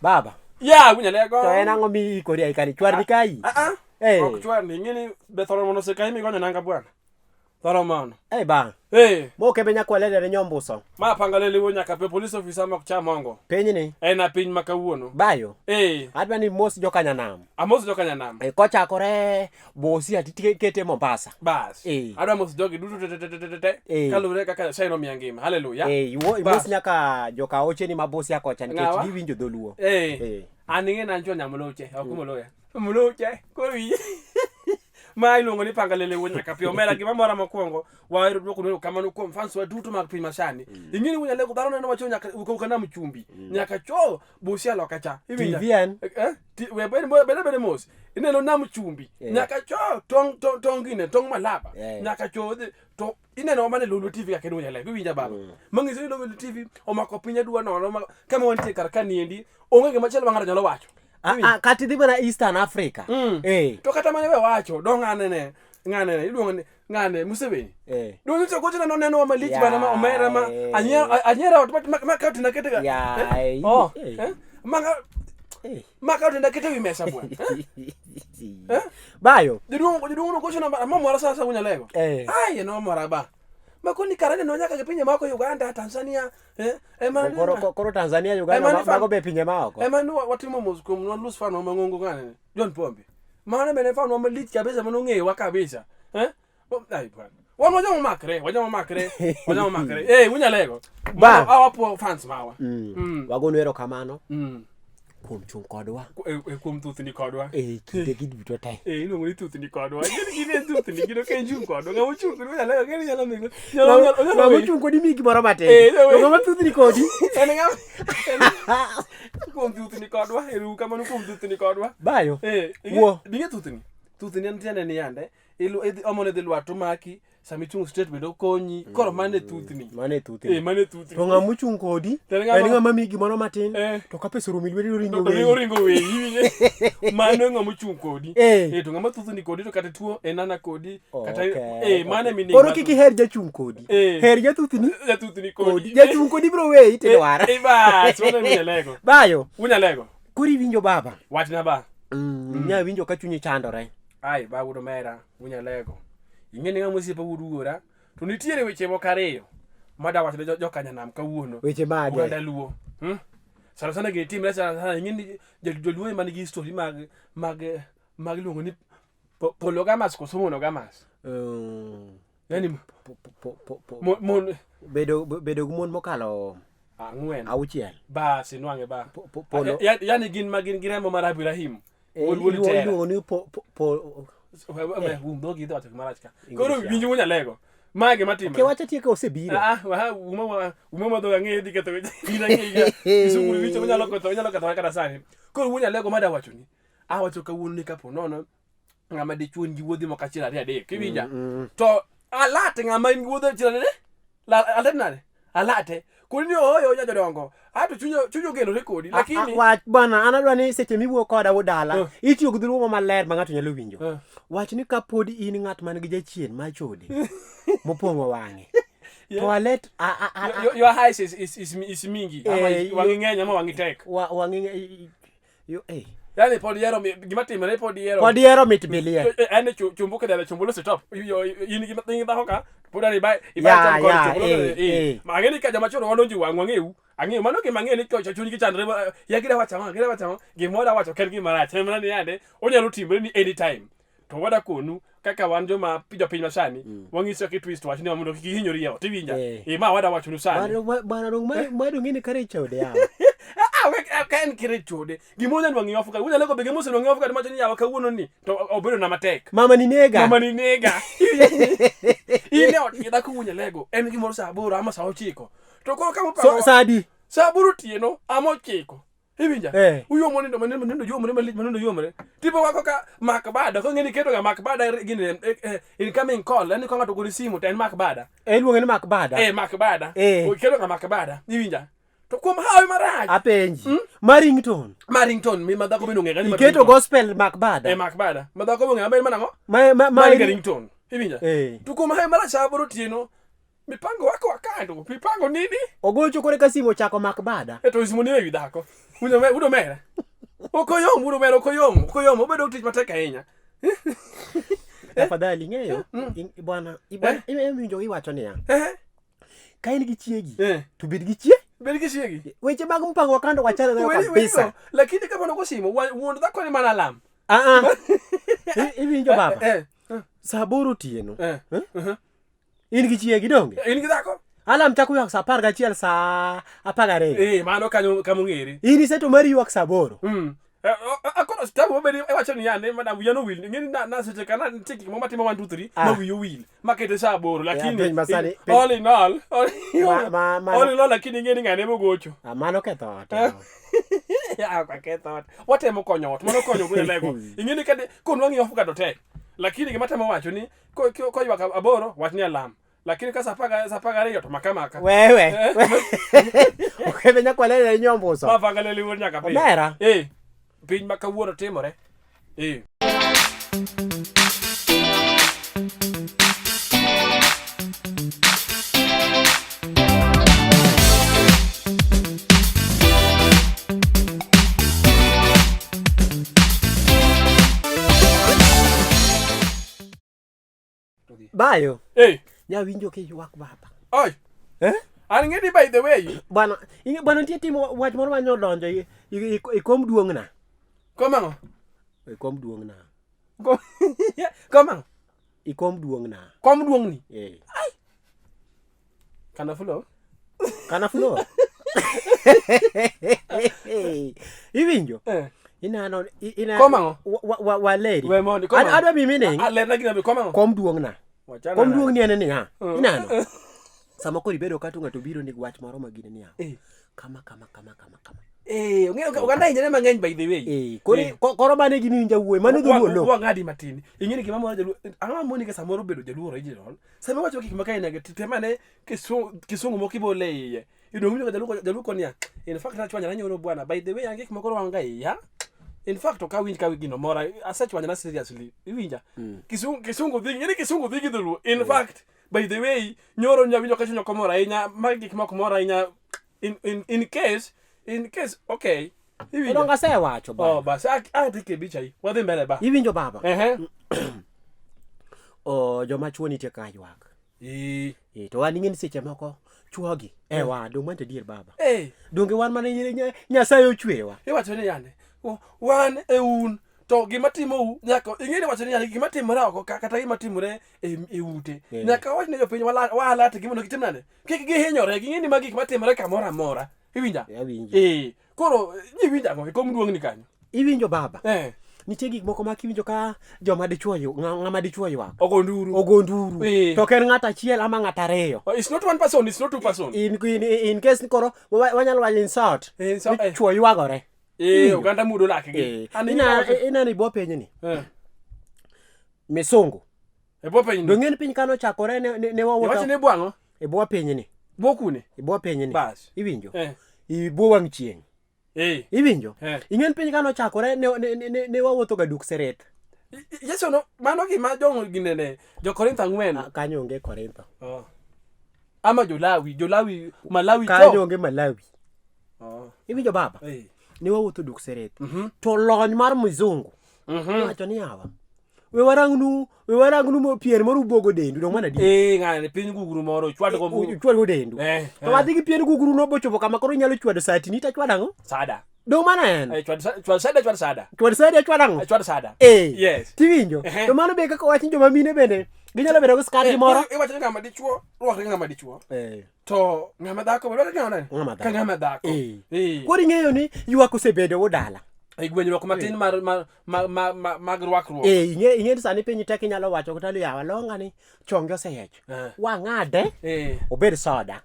Baba. Ya, winyalego. To en ang'o miikori ai kani? Chwarni kayi? Ah ah. Eh. Ok chwarni, ing'eni be thoro mono osekayi migonyo nanga bwana. Thoro mono. Eh ba. Eh, Moke be nyakwalele ne nyombuso. ma pangalele wuo nyaka pe police officer mok cham ongo. Pinyni. En a piny ma kawuono. Bayo. Eh, Adwa ni mos jokanyanam. amos jokanyanam. Eh, kochakore Bosia tikete Mombasa. Bas. Eh. Adwa mos jogi duto te te te te te te. Eh. Kaluwore kaka Nyasaye nomiya ngima. Haleluya. Eh, iwo Bas. imos nyaka joka ocheni ma Bosia kocha nikech Ng'awa? giwinjo dholuo. Eh. Eh. An ing'e ni an chon nyamuluche, ok muluya. Muluche, koro iyi. Ma iluongo ni panga lele wuon nyaka pi omera gima mora mokwongo wahero duoko nero kamano kuom fans wa duto mag piny masani. Ing'e ni wuon lego dhano neno wacho nyaka uka nam chumbi. Nyaka cho Busia loka cha. Iwinja? TVN. Eh? We bed bed bed mos. Ineno nam chumbi. Eh. Nyaka cho tong tong tong gine tong malaba. Eh. Nyaka cho dhi- to ineno mana Lolwe TV kaka en wuon lego iwinja baba. Manyiso ni Lolwe TV omako piny aduwa nono ma- kama wantie kar ka niendi onge gima chielo ma ng'ato nyalo wacho. Ah, ah, kata idhi mana Eastern Africa. Mm. Eh. To kata mana we wacho do ng'ane ne ng'ane ne iluongo ni ng'ane Museveni. Eh. Donge nyiso gochona noneno malich Ya, bana ma omera ma eh. anyiero anyiero ot ma ma ka tinda kete ga. Ya, Eh? eh, Oh. eh. Eh? Ma ka Eh. ma ka tinda kete wi mesa bwana. Eh? Bayo. Jaduong' jaduong' no gochona ma mora sasa unyalego. Eh. Ai no mora ba. Makoni karane no nyaka gi pinje maoko Uganda, Tanzania, eh? Ema Koro koro Tanzania Uganda Ema ni ma- mago be pinje maoko. Ema ni watimo mos kuom nwa lose fan wa mang'ongo ng'ane. John Pombe. Mano bende fan wa malich kabisa mano ong'eyowa kabisa. Eh? Ai bwana. Wan wajoma makre, wajoma makre, wajoma makre. Eh, unyalego. Ba. Mano awapuo fans mawa. Mm. Mm. Wagonu erokamano Mm. kuom chung' kodwa E, e, kuom thuthni kodwa. e kinde gi duto te. Eh, iluongo ni thuthni kodwa. Gin gin e thuthni, gin ok en chung' kodwa. Ng'ama ochung' kodi unyalego, gin nyalo migo. Nyalo nyalo nyalo. Ng'ama ochung' kodi miyi gimoro matin. Eh, To ng'ama thuthni kodi. En ng'ama en- kuom thuthni kodwa, ero kamano kuom thuthni kodwa. Bayo. Eh, Wuo. Dinge thuthni. Thuthni en tiende ni yande. Ilu idhi omo ne dhi lwar to maki, sama ichung' straight bende okonyi. Koro mano e thuthni. Mano e thuthni. Eh, mano e thuthni. To ng'ama ochung' kodi To en ng'ama- en ng'ama miyi gimoro matin Eh. to ka pesa orumo e lweti to oringo To weyi. oringo weyi. iwinjo? Mano e ng'ama ochung' kodi. Eh. Eh, to ng'ama thuthni kodi to kata tuo en ana kodi. Kata Okay. eh, mano e meaning Koro mar kik iher jachung' kodi. Eh. Her jathuthni Jathuthni kodi. kodi. Jachung' kodi biro weyi tidwar. Eh, bas, mano e unyalego. Bayo. Unyalego. Koro iwinjo baba. Wachna ba. Nya winjo ka chunyi chandore. Ai, ba wuod omera, unyalego. Ing'e ni ng'ama osiepa wuod wuora, to nitiere weche moko ariyo mada wacho ne jokanyanam kawuono. Weche mage? Oganda Luo. Sana sana gini timre sana sana ing'e ni joluo ema nigi history mag mag mag iluongo ni polygamous koso monogamous. Yaani mon Bedo bedo gi mon mokalo ang'wen. auchiel. Bas inwang'e ba. Polo. Yaani gin ma gin gi remo mar Ibrahim. Eh, Wuod wuod Tera. Iluongo ni po po Um dhogi idhi wacho gima rach ka. English, Koro yeah. winj unyalego. Ma gima timore. Ke wacha tieko osebiro. Ah, ah, uma uma ma dhoga ng'e dhi ketho weche. In ang'e ga. Kisungu richo onyalo ketho onyalo ketho kata sani. Koro unyalego mada wacho ni. Awacho kawuono ni kapo nono ng'ama dichuo nigi wuodhi moko achiel ariyo adek. Iwinja? To alate ng'ama in gi wuodhi achiel ariyo adek. Alate nade? Alate. Kodi ni ooyo nya jodongo. Ato chunyo chunyo ogenore kodi. Lakini wach bwana an adwa ni seche miwuo koda wodala Eh. itiyo gi dholuo maler ma ng'ato nyalo winjo Eh. wach ni kapod in ng'at man gi jachien ma chode mopong'o wang'e Yeah. to alet a- a- a- Your, your eyes is mingi. Ama Eh, wang'i ng'eny ama wang'i tek. wang'i yo eh Yani pod ihero gima timore pod ihero. pod ihero mit bilie Eh, en chumbu kidele chumbu lose top. In gi in gi dhako ka pod an iba iba Ya, cham kod ya, chumbu eh, eh. Ma ang'e ni ka joma chwo wadonjo wang' wang'ewu. Ang'eyo mano gima ang'eyo ni cho chunygi chandre ya gida wacho ang'o gida wacho ang'o gima wada wacho ok en gima rach. En mana ni yande onyalo timore ni anytime. To wada konu kaka wan joma jopiny masani wang'iso kaka twist wach ni mondo kik ihinyori e ot iwinja. Eh. Eh, ma wada wachonu sani. Bwana dong ma dong ng'e ni kare chode yawa. Ah, ah, ka en kire chode gima onya nwang'i off guard unyalo go be gima osenwang'i off guard macho ni yawa kawuono ni to obedo na matek Mama ni nega. mama ni nega in e ot gi dhako wuon lego en gimoro saa aboro ama saa ochiko to koro kama So sadi. saa aboro otieno ama ochiko Iwinja? Eh. Uyuomo nindo manindo nindo yuomore malich manindo yuomore. Tipo wako ka mak bada, kong'e ni iketo ga mak bada gini eh, eh, incoming call, yani ka ng'ato ogoni simu to en mak bada. Eh, iluonge ni mak bada. Eh, mak bada. Eh. Iketo ga mak bada. Iwinja? To kuom hawi marach, Apenji. Ma ringtone. ma ringtone mi ma dhako bende ong'e ga ni ma Iketo ringtone. gospel mak bada. Eh, mak bada. Ma dhako bende ong'e maber mana ang'o? Ma ma ma Ma en ringtone. Iwinja? Eh. To kuom hawi marach sa aboro otieno, mipango wako wa kando, mipango nini? Ogocho kore ka simu ochako mak bada. E to simu ni e wi dhako. Winjo me, wuod omera. Ok oyom, wuod omera, ok oyom, ok oyom, obedo tich matek ahinya. Tafadhali ing'eyo bwana bwana iwinjo iwacho niya. Eh, Ka in gi chiegi eh. to bed gi chie. Bed gi chiegi. Weche mag mpango wa kando wachana nayo Weri- kabisa. werigo. Lakini kama nogo simu, wuond dhako ni mana alam. Ah ah. Iwinjo baba. Eh, Sa aboro otieno. eh. Eh? Mhm. In gi chiegi donge? In gi dhako? Alam chako ywak sa 11 sa 12. Eh, mano kanyo kama ong'ere. In iseto mari ywak sa aboro. Eh, Akoro tabu mabedi iwacho ni yane madam wiya nowil. Ing'eni na seche ka na nitie gik moko matimo 1 2 3 Ah. ma wiya owil. Makete sa aboro lakini penj masani- all in all, all all in all lakini ing'eni ng'ane mogocho. Ah, mano ketho ot. Ya, ok aketho ot. Watemo konyo ot, mano konyo gweng' lego. Ing'eni ka konwang'i off guard to tek. Lakini gima temo wacho ni koywak aboro wach ni alam. Lakini ka sa 12 to maka maka. Wewe. Okebe nyakwalele nyombuso. Mapanga leli wuod nyaka piny. Omera. Eh. Piny ma kawuono timore. Eh. Bayo. Eh. Nyawinjo kiywak baba. Oi. Eh? An ng'eni by the way. Bwana, bwana nitie timo wach moro mane odonjo i kom duong'na. Kom ang'o? I kom duong'na. Kom kom ang'o? I kom duong'na. Kom duong'ni. Eh. Kana fulo. Kana fulo. Iwinjo? Eh. Inano ina Kom ang'o? Wa waleri. We mondi kom ang'o? Adwa mi meaning. Ah, lerna gina be kom ang'o? Kom duong'na. Wachana Kom nade. duong'ni en niya. Inano. Sama koro ibedo ka to ng'ato biro ni wach moro ma gini niya. Eh. Kama kama kama kama kama. Eh, ong'eyo oganda hinyore mang'eny by the way. Eh, koro koro mano e gima iwinjo awuoye, mano dholuo lo. Wang'adi matin. Ing'e ni gima moro jaluo, ang'o moni ka samoro bedo jaluo original. Sama iwacho gik ma kaina gi tem ane kisungu kisungu moko ibole iye. Idong winjo ka jaluo jaluo koni ya. In fact nachwanyora nyoro bwana. By the way an gik moko wang' ga iya. In fact ok awinj ka gino mora. Asechwanyora seriously. Iwinja? Kisungu kisungu dhi, ing'e ni kisungu dhi gi dholuo. In fact, by the way, nyoro nyawinjo ka chunya ok omor ahinya, magi gik mok mora ahinya. In case, okay. Iwinjo? Donge asewacho baba. Oh, bas, a dhi ke bicha i. Wadhi mbele ba. Iwinjo baba? Ehe. Oh, joma chuo nitie ka ywak. Eh. Eh, to wan ing'e ni seche moko chuogi e wa dong' mano to adier baba. Eh, Donge wan mana Nyasaye ochwewa. iwacho ni yande. Wan e un to gima timou nyaka ing'e ni wacho ni yande gima timore oko ka kata gima timore e ute. Eh. Nyaka wach ne jopiny wala gi mondo gitim nade? Kik gihinyore, ging'e ni magi gik matimore kamoro amora. Iwinja? Awinjo. Eh, koro ji winjo ang'o e kom duong'ni kanyo? Iwinjo baba? Eh, Nitie gik moko ma kiwinjo ka joma dichuo ng'ama dichuo ywak. ogo nduru. Ogo nduru. Eh. To ok en ng'ato achiel ama ng'ato ariyo. Oh, It's not one person, it's not two person. In case ni koro wanyalo wacho in short. In short, ni eh. Chuo ywagore. Eh, oganda mudo lakgi. Eh. An ing'e Ineno i bwo pinyni. Eh. Misungu. E bwo pinyni. Dong' en piny kane ochakore ne wawuotho. Iwacho ni bwang'o? E bwo pinyni. Bwo kune? E bwo pinyni. Bas. Iwinjo? Eh. I bwo wang' chieng'. Eh. Iwinjo? Eh. Ing'en piny kane ochakore ne wawuotho ga duk seret. Yesu no mano gima jo ginene jo Korintho ang'wen. Ah, kanyo onge Korintho. Oh. Ama Jolawi, Jolawi, Malawi Kanyo to. onge Malawi. Oh. Iwinjo baba? Eh. Ne wawuotho duk seret. To lony mar mzungu. Iwacho ni yawa. We warangnu, we warangnu mo pien moro ubogo dendu dong' mana adier. Eh, ng'ane piny gugru moro chwad go mu. Uchwad go dendu. Eh. To wadhi gi pien gugru no bochopo kama koro inyalo chwado sati ni tachwado ang'o? Sada. Dong' mana en. Eh, chwad chwad sada, chwad sada. Chwad sati achwado ang'o? Eh, chwad sada. Eh. Yes. Tiwinjo? Ehe. To mano be kaka wach ni joma mine bende ginyalo bedo gi skat Eh, gi moro. koro Iwacho ni ng'ama dichuo rwakre ng'ama dichuo. Eh. To ng'ama dhako be rwakre ng'ama nade? Ng'ama dhako. Ka ng'ama dhako. Eh. Eh. Koro ing'eyo ni ywak osebedo wo dala. E gwenyruok matin mar mar ma ma ma mag rwakruok. Eh, ing'e ni sani piny tek inyalo wacho kata ni yawa longa ni chonge oseyiech. Eh. Wang'ade Eh. obed soda.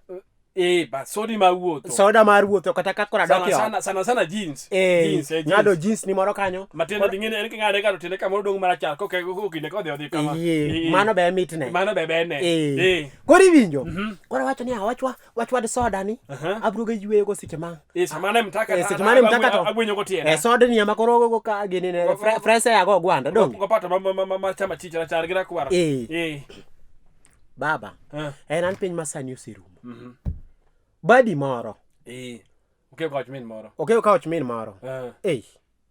Eh, ba sodi mar wuotho. Soda mar wuotho kata ka koro adok Sana e ot. sana sana sana jeans. Eh, Jeans, eh, ng'ado jeans. jeans ni moro kanyo. Matiende dhi ng'eni en king'ade ka to tiende kamoro dong' marachar koke kokinde kodhi odhi kama. Eh, Eh, mano be mitne. Mano be berne. Eh. Eh. Koro iwinjo? Koro awacho ni wachwa wachwad soda ni. Aha. Abiro ga yweyo go seche ma. Eh, sama ne mtaka Eh, seche mane mtaka to. agwenyo go tienda. Eh, soda ni ema koro go ka gini ne fresh air go gwanda dong. Go pato ma ma ma ma chama chicha rachar gi rakwar. Eh. Eh. Baba, Ah. en an piny ma sani oserumo. Badi moro, Eh. Okew kawach min moro. okew kawach min moro. Ah. Ei,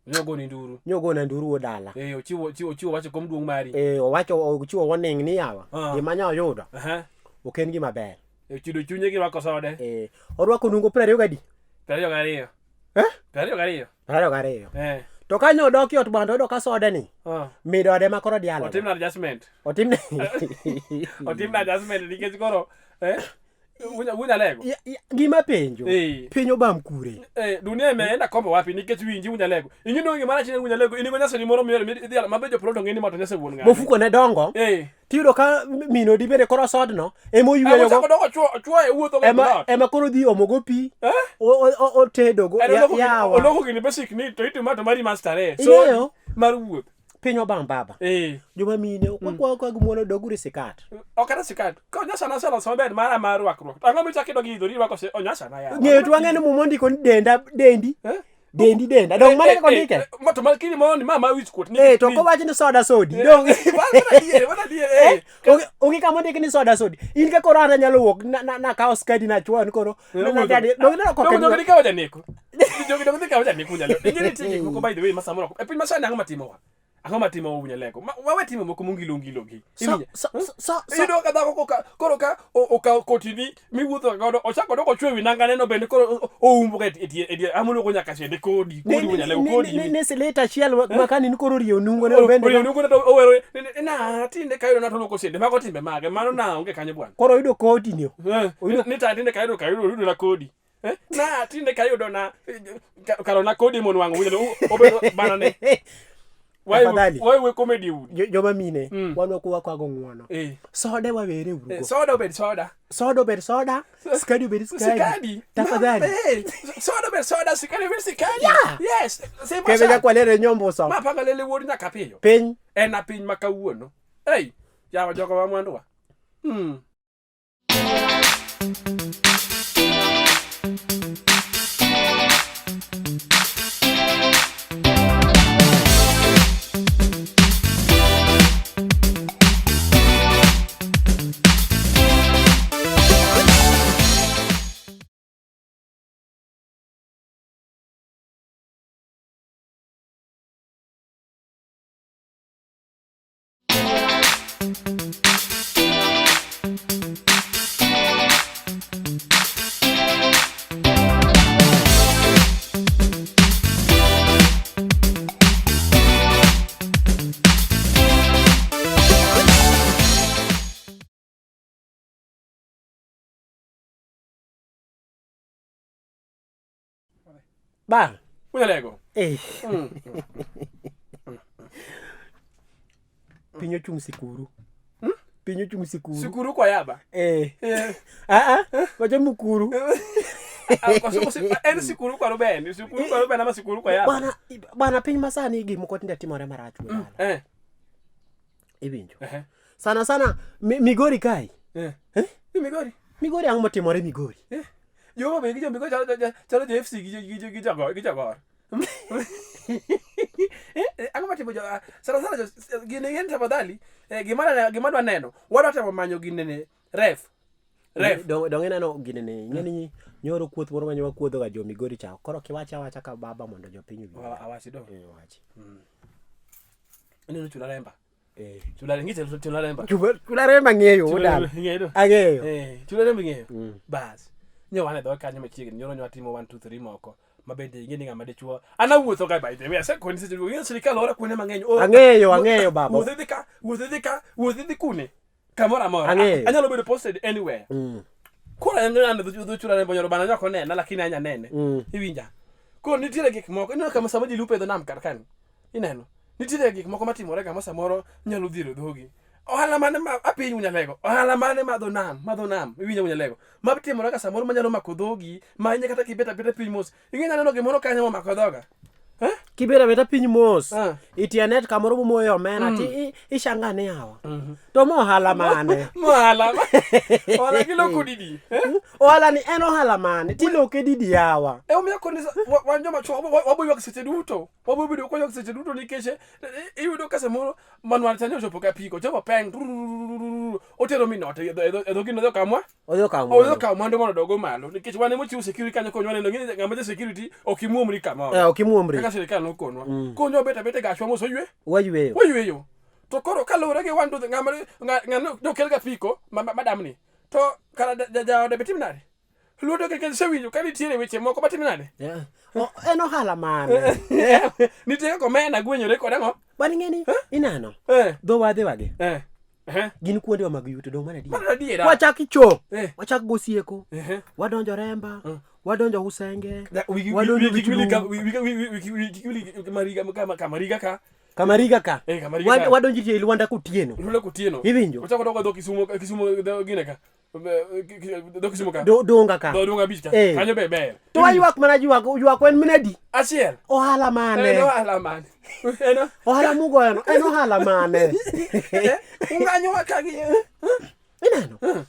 Nyogo ni nduru. nyogona nduru wuod dala. Eh, ochiwo ochiwo ochiwo wach kom duong' mari. Eh, owacho ochiwo warning ni yawa, Ah. gima nya oyudo Aha. ok en gima ber. Ochido chunye gi rwako sode. Eh, orwako nungo 22 adi? 22. Eh? 22. 22. Eh. To kanyo odok e ot bwana to oyudo ka sode ni Ah. midode ma koro dialo. Otimna adjustment. Otimne. Otimna adjustment nikech koro eh unyalego. Gima penjo. Eh. Piny obam kure. Eh, dunia imeenda kombo wapi nikech winji unyalego. Ing'e ni gimara chine unyalego in go nyasani moro miyo idhi mabe joplot ong'e ni ma to nyase wuon ng'ane. Mofuko ne dongo. Eh. Tiyudo ka min odi bende koro sodno ema oyweyogo. Ochako doko chuo chuo wuotho go. Ema ema koro dhi omogo pi. Eh? Otedogo. Yawa. Oloko gini basic ni to itimo to mari master eh. Ing'eyo? Mar wuoth. Piny obam baba. Eh. Joma mine wakwayo ka gumuono doguru e sikat. Ok kata sikat. Ka onyasa na selo maber mara mar rwakruok. Ang'o michako idog idhori irwako se onyasa na yawa. Ng'eyo to wang'e ni muma ondiko ni denda dendi. Eh? Dendi denda. Dong mane kaka ondike? Ma to mar kini moro ni ma ma wich kuot. Eh to kowach ni soda sodi. Dong. Mana adier, eh. Onge kama ondiki ni soda sodi. In ka koro an anyalo wuok na kawo skadi na chuo ni koro. Dong ineno koke. Dong jogi kawo janeko. Jogi dong dhi kawo janeko unyalo. Ing'e ni nitie gik moko by the way ma samoro e piny masani ang'o matimowa? Ang'o matimowa unyalego? Wawe timo moko mongilo ngilo gi. So so so so Iyudo ka dhako koka koro ka okawo kotini miwuotho godo ochako dok ochwe wi nangane no bende koro oumbo ga e tie e tie amuloko nyaka sende kodi kodi unyalego kodi ne ne silita achiel ma kani ni koro orieo nungo ne bende. Orieo nungo ne to owero na tinde kayudo na to luoko sende mago timbe mage mano na onge kanyo bwana. Koro oyudo koti ni. Ni ta tinde kayudo kayudo oyudo na kodi. Na tinde kayudo na karo na kodi monwang'o winjo obedo bana ne. Tafadhali. Why we comedy udi? Joma mine wan wakuwa kwago ng'uono. Eh. Soda wawere urugo. Soda obed soda. Soda obed soda, skadi obed skadi. Sikadi. Tafadhali. Eh, soda obed soda, sikadi obed sikadi. Yeah. Yes. Same Kebe nyakwalere nyombo so. Ma panga lele wuod nyaka piyo. Piny. En a piny ma kawuono. Ei, yawa jogo ma mwanduwa. Ba. Unyalego. Eh. Piny ochung' sikuru. Piny ochung' sikuru. Sikuru kwa yaba. Eh. Eh. Ah ah. Wacho mukuru. En sikuru kwa Ruben, sikuru kwa Ruben ama sikuru kwa yaba. Bwana bwana piny masani gik moko tinde timore marach wuod dala. Eh. Iwinjo. Eh. Sana sana Migori kae. Eh. Eh? Migori. Migori ang'o motimore Migori? Eh. Jo be gi jo Migori chalo chalo jo FC gi gi gi jagor gi jagor. Eh, ang'o matimo jo sana sana jo gini en tafadhali gima gima dwa neno wadwa temo manyo ginene ref ref Dong ineno ginene ing'e ni nyoro kuoth moro mane wakuodho ga jo Migori cha. Koro kiwacha awacha ka baba mondo jopiny owinj. Awachi do. Eh, wachi. Ineno chula remba. Eh. Chula ng'iche chula remba. Chula remba ng'eyo wuod Ng'eyo do. Ang'eyo. Eh, chula remba ing'eyo. Bas. Nyo wan e dhoge kanyo machiegni nyoro nyo watimo 1 2 3 moko. Ma bende ing'e ni ng'ama dichuo. An awuotho ga by the way. Asekoni seche duto. Ing'e sirikal ora kuonde mang'eny. Ang'eyo, ang'eyo baba. Wuoth idhi ka, wuoth idhi ka, wuoth idhi kune. Kamoro amora. Ang'eyo. Anyalo bedo posted anywhere. Koro an an dho chula rembo nyoro bana nyoko nena lakini anya nene. Iwinja. Koro nitiere gik moko ineno kama sama ji lupo e dho nam kar kani. Ineno. Nitiere gik moko matimore ga ma samoro nyalo dhiero dhogi. Ohala mane ma apiny unyalego? Ohala mane ma dho nam, ma dho nam, iwinjo unyalego. Ma timore ka samoro manyalo mako dhogi, ma inya kata kibet abeta piny mos. Ing'e naneno gimoro kanyo momako dhoga. Eh? Kibet abeta piny mos. Ah. Itie net kamoro momoyo omena ti ishanga ni yawa. To mo ohala mane? Mo ohala. Ohala giloko didi. Eh? Ohala ni en ohala mane? Tiloke didi yawa. E omiyo koni wan joma chwo wabo ywak seche duto. Wabo bedo kwa ywak seche duto nikech iyudo ka samoro manual chanyo ochopo ka piko, ochopo peng, otero minote e dho gino odhi kamwa. Odhi okawo Odhi okawo mwandu mondo odogo malo nikech wan ema ochiwo security kanyo konywa neno ng'e ng'ama ja security ok imuomri kamoro. Eh, ok imuomri. Kaka sirikal nokonwa. Konywa bet abeta e gachwa mos oywe. Wayweyo. Wayweyo. To koro kaluwore gi wan to ng'ama ng'ano nokel ga piko madamni. To kara jaode be tim nade? Luodo keke isewinjo ka nitiere weche moko matim nade? Yeah. En ohala mane? Nitie kaka omena gwenyore kod ang'o? Bwana ing'e ni ineno Eh. dho wadhe wagi Eh. Eh. gin kuondewa mag yuto dong' mana adier. Mano adiera. Wachak icho, Eh. wachak go sieko, Eh. wadonjo Remba, wadonjo Usenge, Da- wiki- wadonjo wiki- wiki- Wichungu, wiki- wiki- wiki- wiki- wiki- Mariga Kamariga ka. Kamariga ka. Eh, Kamariga ka. Wadonjo tie Lwanda Kotieno. Lwanda Kotieno. Iwinjo? Wachako dok dho Kisumo Kisumo dho gine ka. Dho Kisumo ka. Donga ka. Dho Dunga Beach ka. Eh. Kanyo be ber. To waywak mana ywak, ywak en mana di. Achiel. Ohala mane? En ohala mane? En Ohala mugoyono en ohala mane? Ung'anyo wa ka gi. Ineno?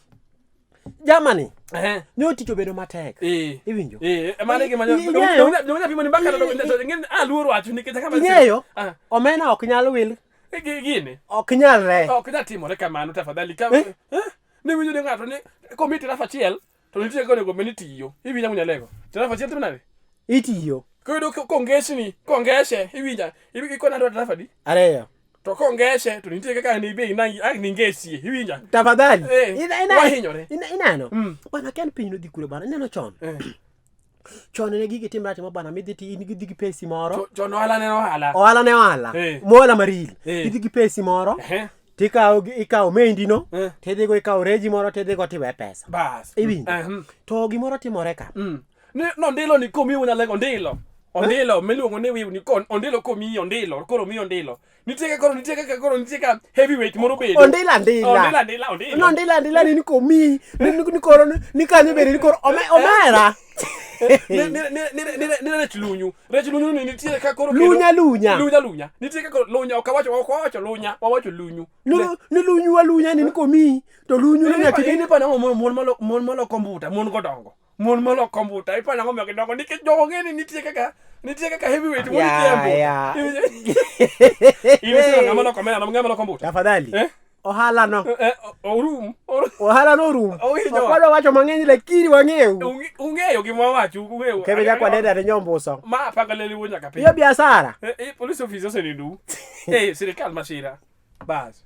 Jamani, Eh. nyo tich obedo matek. Eh. Iwinjo? Eh, mano e gima Ing'eyo? joma pimo ni mbaka to ng'e aluoro wacho nikech kama Ing'eyo? Ah. Omena ok nyal wil, Gini. ok nyalre. Ok nyal timore kamano tafadhali ka eh? Ni winjo ni ng'ato ni komi tiraf achiel to nitie kaka onego bed ni tiyo. Iwinja munyalego. Tiraf achiel timo nade? Itiyo. Koyudo kongesni, kongese, iwinja, ikona adwa tiraf adi? Ariyo. To kongese to nitie kaka ni be inang ang ningesie, iwinja. Tafadhali. Eh, wahinyore. Ineno? Mm. Bwana ken piny nodhi kure bwana. Ineno chon. Eh. Chon ne gigi timre atima bwana midhi ti in gidhi gi pesi moro. Chon ohala ne ohala. Ohala ne ohala. Eh. Mohala maril. Eh. Idhi gi pesi moro. Ehe. Tikawo ikawo mendi no. Eh. Tidhigo ikawo reji moro tidhigo tiwe pesa. Bas. Iwinjo? Mhm. To gimoro timore ka. Mm. Ni no ndilo ni komi unyalego ndilo. Ondilo miluongo ni wiu ni kon ondilo komiyi ondilo koro miyi ondilo. Nitie ka koro nitie ka koro nitie ka heavyweight moro bedo. Ondilo andila. Ondilo andila ondilo. No ndila andila ni komiyi ni koro ni kanyo bende ni koro omera. Ni rech lunyu. Rech lunyu ni nitie ka koro Lunya lunya. Lunya lunya. Nitie ka koro lunya ok awacho ok wawacho lunya wawacho lunyu. Ni lunyu alunya ni komiyi to lunyu no nyaka ibed. Ini pa nang'o mon malo mon malo kombuta mon godongo. Mon malo kombuta ipa nang'o miyo gidongo nikech jogo ng'e ni nitie kaka heavyweight mon nitie e mbuta. Ya, ya. In iseno ng'ama loko omena ng'ama loko mbuta. Tafadhali. Eh? Ohala no. Eh, orum. Ohala no orum. Owinjo. Ok wadwa wacho mang'eny lakini wang'eyo. Ung'eyo gima wawacho, ung'eyo. Kebe jakwa deda ne nyombuso. Ma panga leli wuo nyaka piny. Iyo biashara. Eh, eh, police officer osenindu. Eh, sirikal masira. Bas.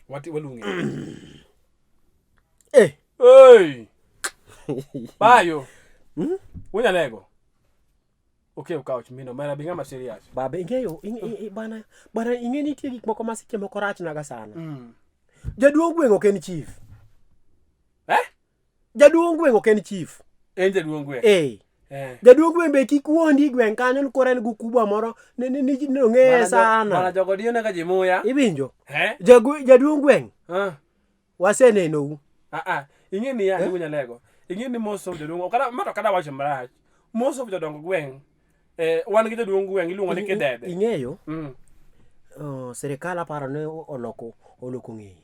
Wati walung'e. Eh. Hey! Bayo. Unyalego. Okay, ukauch mino mera bi ng'ama serious. Baba ing'eyo bana bana ing'e nitie gik moko ma seche moko rachnaga sana. Jaduong' gweng' ok en chief. Eh? Jaduong' gweng' ok en chief. En jaduong' gweng'. Eh. Eh. Jaduong' gweng' be kik wuondi gweng' kanyo ni koro en gi kubwa moro ni ni ni ni ong'eye Bana sana. jogo diyo nega ji muya. Iwinjo? Eh? Jaduong' gweng' Ah. wasenenou. Ah ah. Ing'e ni ya unyalego. Ing'e ni most of jodongo kada mato kada wacho marach. Most of jodongo gweng' eh wan gi jaduong' gweng' iluongo ni kidede. Ing'eyo Mm. sirikal aparo ni oloko ng'eye.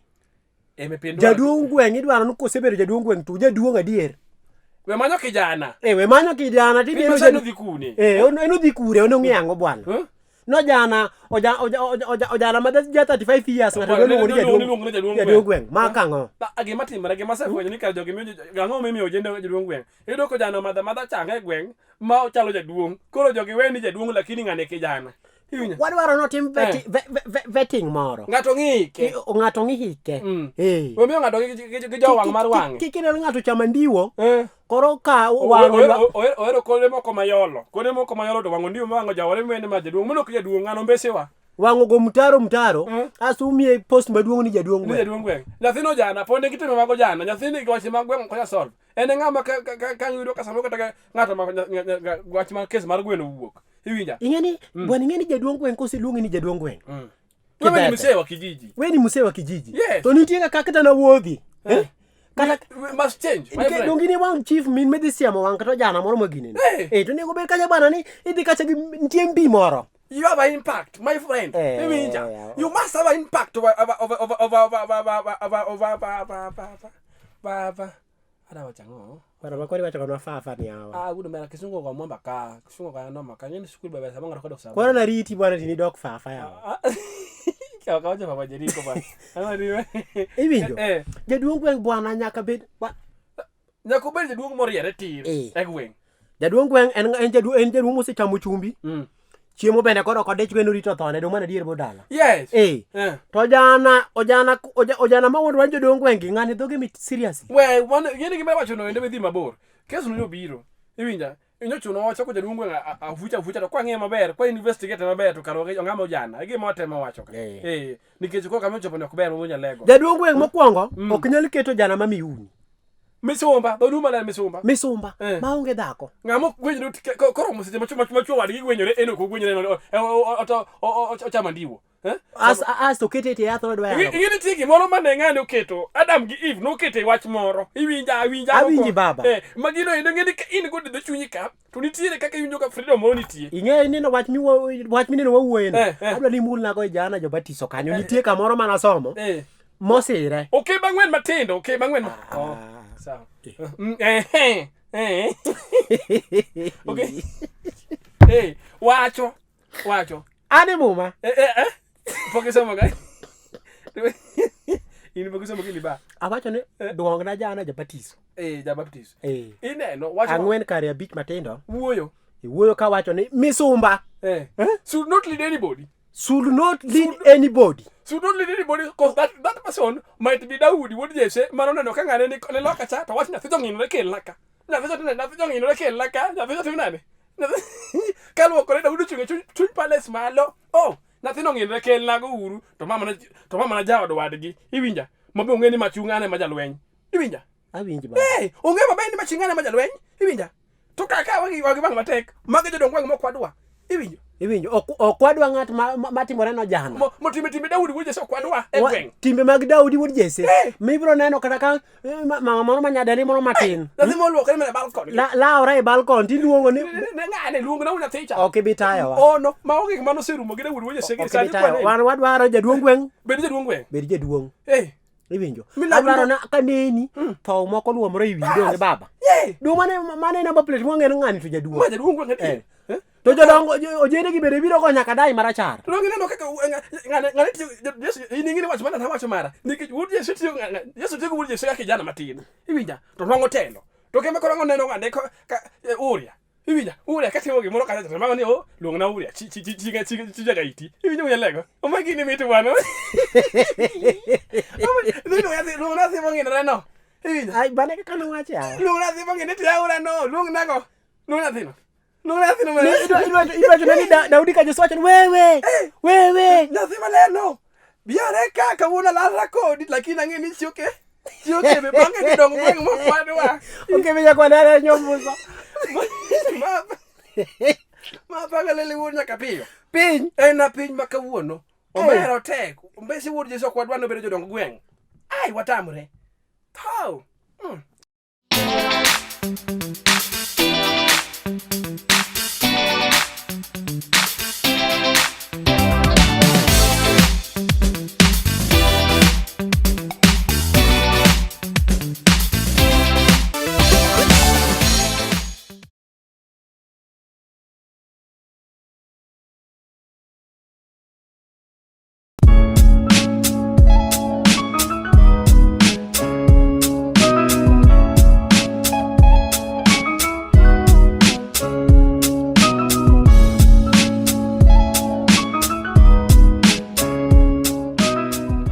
Eme pindu. Jaduong' gweng' idwaro ni kosebedo jaduong' gweng' to jaduong' adier. We manyo kijana. Eh, we manyo kijana Piny tibiro masani odhi kune. Eh, en odhi kure, en ong'e ang'o bwana. Huh? No jana, ojana ma ja 35 years ng'ato Bwana, iluongo ni iluongo ni jaduong' jaduong' gweng'. Ma kang'o? Gima timore, gima asefwenyo ni kar jogi miyo ang'o mimiyo ojende jaduong' gweng'. Iyudo ka ojana omadho amadha changa e gweng' ma ochalo jaduong'. Koro jogi we ni jaduong' lakini ng'ane kijana. Iwinjo? Wadwaro notim vetting moro. Ng'ato ng'ike. Ng'ato ng'i hike. Eh. Omiyo ng'ato gi jowang' mar wang'e. Kik inen ng'ato chamo ndiwo. Koro ka wang'e ohero kode moko mayolo. Kode moko mayolo to wang'o ndiwo ma wang'o jawore mene ma jaduong'. Mano ok jaduong' ng'ano mbesewa. Wang'o go mtaro mtaro. Asto umiye post maduong' ni jaduong' Ni jaduong' gweng'. Nyathino jana pod nigi timbe mag ojana. Nyathini weche mag gweng' ok onyal solve. En e ng'ama ka yudo ka samoro kata ka ng'ato ma wach mar kes mar gweno owuok. Iwinja? Ing'e ni bwana ing'e ni jaduong' gweng' koseluongi ni jaduong' gweng'. Wewe ni mzee wa kijiji. Wewe ni mzee wa kijiji. Yes. To nitie kaka kata na wuodhi. Eh? Kata We must change. My friend. donge ni wang' chief min midhi siemo wang' kata ojana moro ma ginene. Eh. Eh, to onego bed kacha bana ni idhi kacha gi nitie mbi moro. You have an impact, my friend. Eh, Iwinja? yeah. You must have an impact over over over over over over over over over over over over over. Ada wacho ang'o? Bwana makori wacho kanwa fafa ni hawa. Ah, gudo mera kisungo kwa mwamba ka, kisungo kwa noma ka. Ngeni skul baba sabanga rekodo sababu. Koro nariti bwana tini dok fafa yawa. Kawa kawacho baba Jeriko bwana. Ama ni Iwinjo? Eh, Jaduong' gweng' bwana nyaka bed nyaka obed jaduong' moriere tir Eh. e gweng'. Jaduong' gweng' en jaduong' en jaduong' mosechamo chumbi. Chiemo bende koro ok odich go en orito thone dong' mana adier bodala. Yes. Eh. Eh. To ojana ojana ojana ma wuondwa jodong' gweng' gi ng'ani dhoge mit seriously. We, mano gini gima iwacho no ende midhi mabor. Kes no nyobiro. Iwinja? Inyochuno wachako jaduong' gweng' afucha afucha to kwang'iye maber, kwa investigate maber to kar ong'ama ojana. E gima watemo wacho ka. Eh. Eh, nikech koro kama ochopo ni ok ber ma lego. Jaduong' gweng' mokwongo ok nyal keto jana ma miuni. Misumba, dho maler misumba. Misumba Eh. maonge dhako. Ng'ama ok gwenyore koro seche machuo wadgi gwenyore en ok ogwenyore ochamo ndiwo. Eh? As as to kete e tie yath odwa yalo. Ing'e nitie gimoro mane ng'ane oketo Adam gi Eve noketo e wach moro. Iwinja awinja. Awinji baba. Eh, magino endo ng'e ni ka in god e dho chunyi ka to nitiere kaka iwinjo ka freedom moro nitie. Ing'e neno wach miwo wach mineno wawuoye no. Eh, eh. Adwa ni imulnago e jana jobatiso kanyo. Nitie kamoro manasomo Eh. mosire. Okebe ang'wen matindo, okebe ang'wen. Oh, sawa. Eh, eh, eh. Okay. Eh, wacho. Wacho. An e muma. Eh, eh, eh. Pok isomo ga. In pok isomo gini ba. Awacho ni duongna jana jabatiso. Eh, jabaptiso. Eh. Ineno, wacho Ang'wen kare abich matindo. wuoyo. Iwuoyo kawacho ni misumba Eh. Should not lead anybody. should not lead anybody. Should not lead anybody because that person might be Daudi wuod Jesse mano neno ka ng'ane ni loka cha to wach nyathi to ng'inore kelna ka. Nyathi to nyathi to ng'inore kelna ka. Nyathi to tim nade? Kaluokore Daudi ochung' e chuny palace malo. Oh, nyathi no ng'inore kelna go uru to mama na to mama na jaod wadgi. Iwinja? Mabe ong'e ni machung' ane ma jalweny. Iwinja? Awinji baba. Hey, ong'e maber ni machung' ane ma jalweny. Iwinja? To kaka wagi wagi bang' matek, magi jodong gweng' mok wadwa. Iwinjo? Iwinjo ok ok wadwa ng'at matimore no jana. Motime timbe Daudi wuod Jesse ok wadwa e gweng'. Timbe mag Daudi wuod Jesse. Eh. Mibiro neno kata ka mama moro ma nyadendi moro matin. Nyathi moluokore mana e balcony. Laore e balcony tiluongo ni Ne ng'ane luong na nyathi cha. ok ibi tayowa. Oh no, ma onge gima noserumo gi Daudi wuod Jesse gi Ok sani ibi tayowa. kwane. Wan wadwaro jaduong' gweng' Bed jaduong' gweng'. bed jaduong'. Eh. Iwinjo? Milaw Adwaro na kaneni tho moko luomore e wiyi donge baba. Yeah. Duong' mane number plate mwang'e ni ng'ani to jaduong'. Ma jaduong' gweng' adier. Eh. To jodongo ojende gi bende biro go nyaka dai marachar. To donge ineno kaka ng'ane ng'ane tiyo Yesu in ing'e ni wach mana wacho mara nikech wuod Yesu tiyo Yesu tiyo gi wuod Yesu kaka kijana matin. Iwinja? To nwang'o telo. To kendo koro neno ng'ane ka Uria. Iwinja? Uria katimo gimoro kacha to mago ni o luongna Uria chi chi chi chi chi chi jagaiti. Iwinjo mwenye O ma gini mit bwana. Luongna nyathi mong'inore no. Iwinjo? Ai bane kaka nowache yawa. Luongna nyathi mong'inore to yaura no. Luongna go. Luong nyathino. Luong nyathino Ne, maler. Idwa ni Daudi ka Yesu wacho ni wewe wewe Nyathi maler no. Biare ka kawuono alalra kodi lakini ang'e ni chioke. Chioke be bang'e jodong gweng' mokwadwa. Okebe nyakwandara nyombuso. Ma paga lele wuod nyaka piyo. Piny En na piny ma kawuono. Omera otek. Ombesi wuod Yesu ok wadwa nobedo jodong gweng'. Ai watamre. Tho.